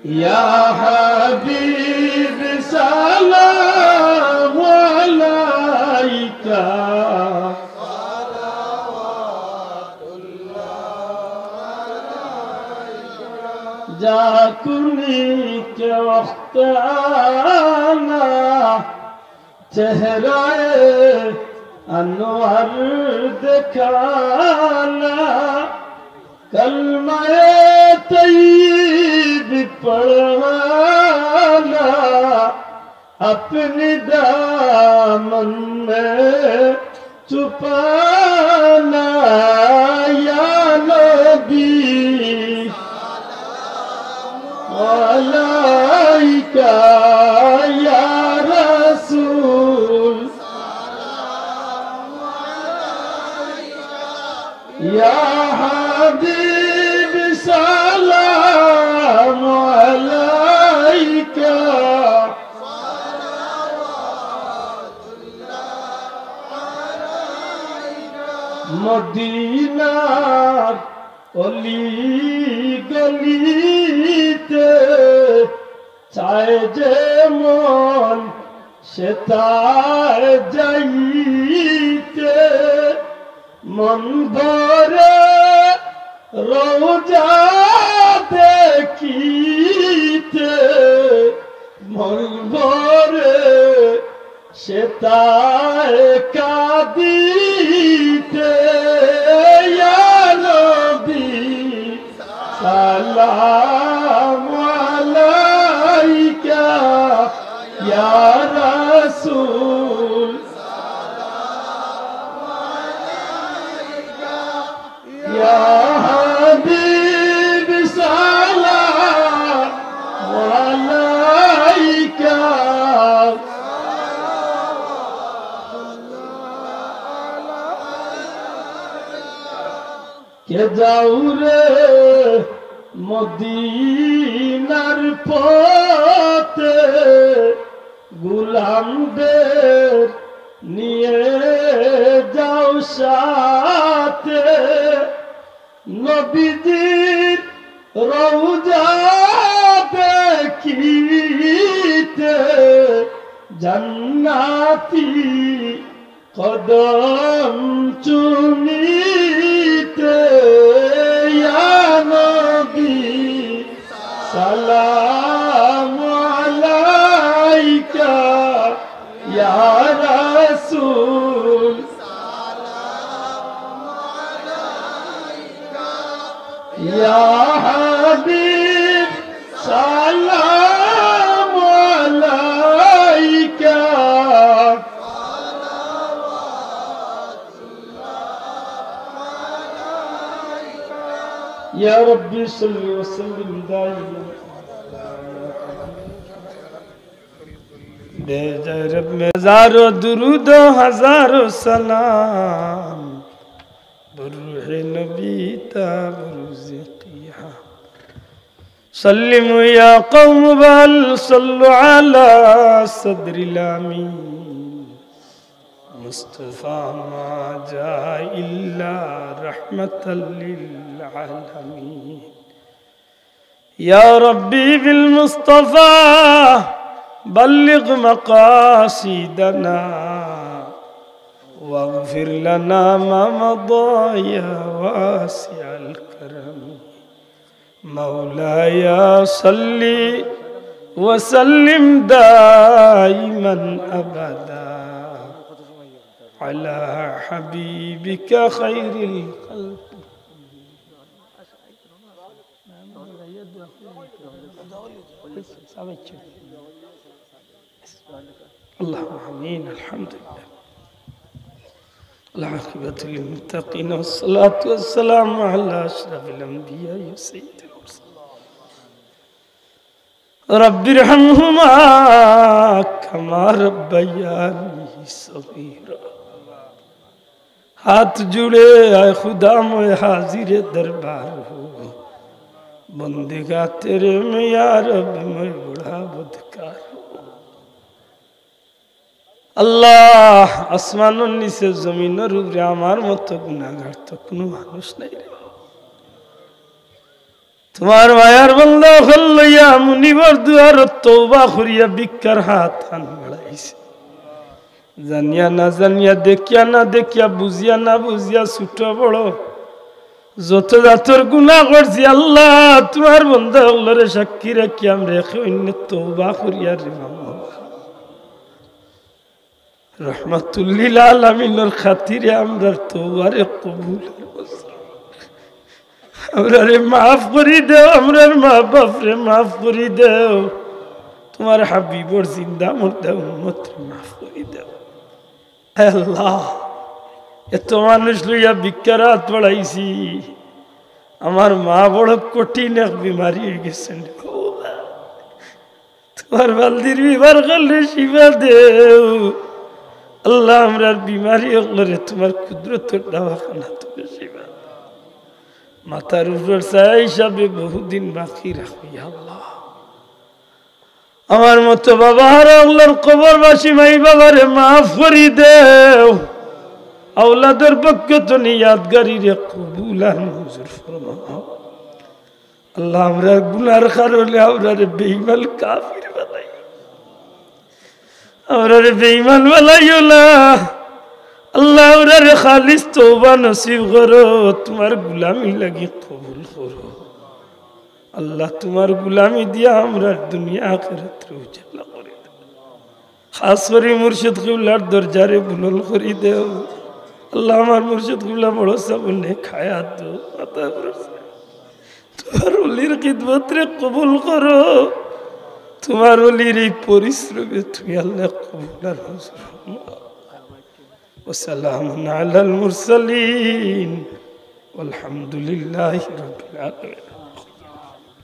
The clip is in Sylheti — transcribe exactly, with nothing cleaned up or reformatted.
يا حبيب سلام عليك. جاكني كوقت آنا چہرہ انور دکھانا، کلمہ طیب پڑھانا، اپنے دامن میں چھپانا، یا نبی عليك يا رسول، يا حبيب سلام عليك. মদিনার অলি গলিতে চায় যে মন সে তায় যাইতে, মন ভরে রওজা দেখিতে, মন ভরে সেতায় কাঁদিতে, ইয়া নবী সালাম আলাইকা, ইয়া রাসূল ইয়া হাবিব সালাম আলাইকা। কে যাও রে মদিনার পথে, গোলামদের নিয়ে যাও সাথে। নবীজির রওজা দেখিতে, জান্নাতি কদম চুমিতে, ইয়া নবী সালাম আলাইকা, ইয়া রাসূল ইয়া হাবিব সালাম আলাইকা। ইয়া রাব্বি সাল্লি ওয়া সাল্লিম দাইমান। বেজায় রব মে হাজারো দুরুদ ও হাজারো সালাম, বরুহে নবী তা বরুজে কিয়াম। সাল্লিমু ইয়া কওম বাল সাল্লু আলা সদরিল আমিন। মুস্তাফা মা জা ইল্লা রাহমাতাল লিল আলামিন। يا ربي بالمصطفى بلغ مقاصدنا واغفر لنا ما مضى يا واسع الكرم. مولاي صل وسلم دائما أبدا على حبيبك خير الخلق. اللهم آمين. الحمد لله. العاقبة للمتقين والصلاة والسلام على أشرف الأنبياء وسيد المرسلين. رب ارحمهما كما ربياني صغيرا. ہاتھ جوڑے آئے خدا میں حاضر دربار ہوں، بندگاں تیرے میں یا رب میں بڑا بدکار ہوں۔ আল্লাহ, আসমানর নিচে জমিনর উপরে আমার মতো গুনাহগার তো কুনু মানুষ নাই রে। তুমার মায়ার বান্দা অকল লইয়া মুনিবর দুয়ারো তওবা করিয়া ভিক্ষার হাত খান বাড়াইছে। জানিয়া না জানিয়া, দেখিয়া না দেখিয়া, বুঝিয়া না বুঝিয়া, ছোট বড় যত জাতর গুনা করছি, আল্লাহ, তুমার বান্দা অকলরে সাক্ষী রাখি আমরা একে অইন্যে তওবা করিয়ার রে বাবা। রহমাতুল্লিল আলামিনর খাতিরে আমরার তওবারে কবুল। আমরারে মাফ করি দেও, আমরার মা বাপরে মাফ করি দেও, তুমার হাবিবর জিন্দা মুর্দা উম্মতরে মাফ করি দেও। আয় আল্লাহ, এত মানুষ লইয়া ভিক্ষার হাত বাড়াইছি, আমার মা বড় কঠিন এক বিমারি অইগেছইন। তুমার বান্দির বিমার অকলরে শিফা দেও। আল্লাহ, আমরার বিমারি অকলরে তুমার কুদরতর দাওয়াখানা তুমি শিফা দেও। মাথার উপর ছায়া হিসাবে বহুদিন বাকি রাখো, ইয়া আল্লাহ। আমার মতো বাবা হারা অকলর কবরবাসী মাই বাবারে মাফ করি দেও। আওলাদর পক্ষ তনে ইয়াদগারিরে কবুল আর মঞ্জুর ফরমাও। আল্লাহ, আমরার গুনার কারণে আমরারে বেঈমান কাফির বানাইও। আমরারে বেঈমান বানাইও না। আল্লাহ, আমরারে খালিস তওবা নসিব করো, তুমার গুলামির লাগি কবুল করো। আল্লাহ, তুমার গুলামি দিয়া আমরার দুনিয়া আখিরাতরে উজালা করি দেও। খাস করি মুর্শিদ কিবলার দরজারে বুলন্দ করি দেও। আল্লাহ, আমার মুর্শিদ কিবলা বড় সাবনে খায়া দো, মাথা বড় সাবনে। তুমার ওলির খিদমতরে কবুল করো। তুমার ওলির এই পরিশ্রমে তুমি আল্লাহ কবুল আর মঞ্জুর ফরমাও। وسلام على المرسلين والحمد لله رب العالمين.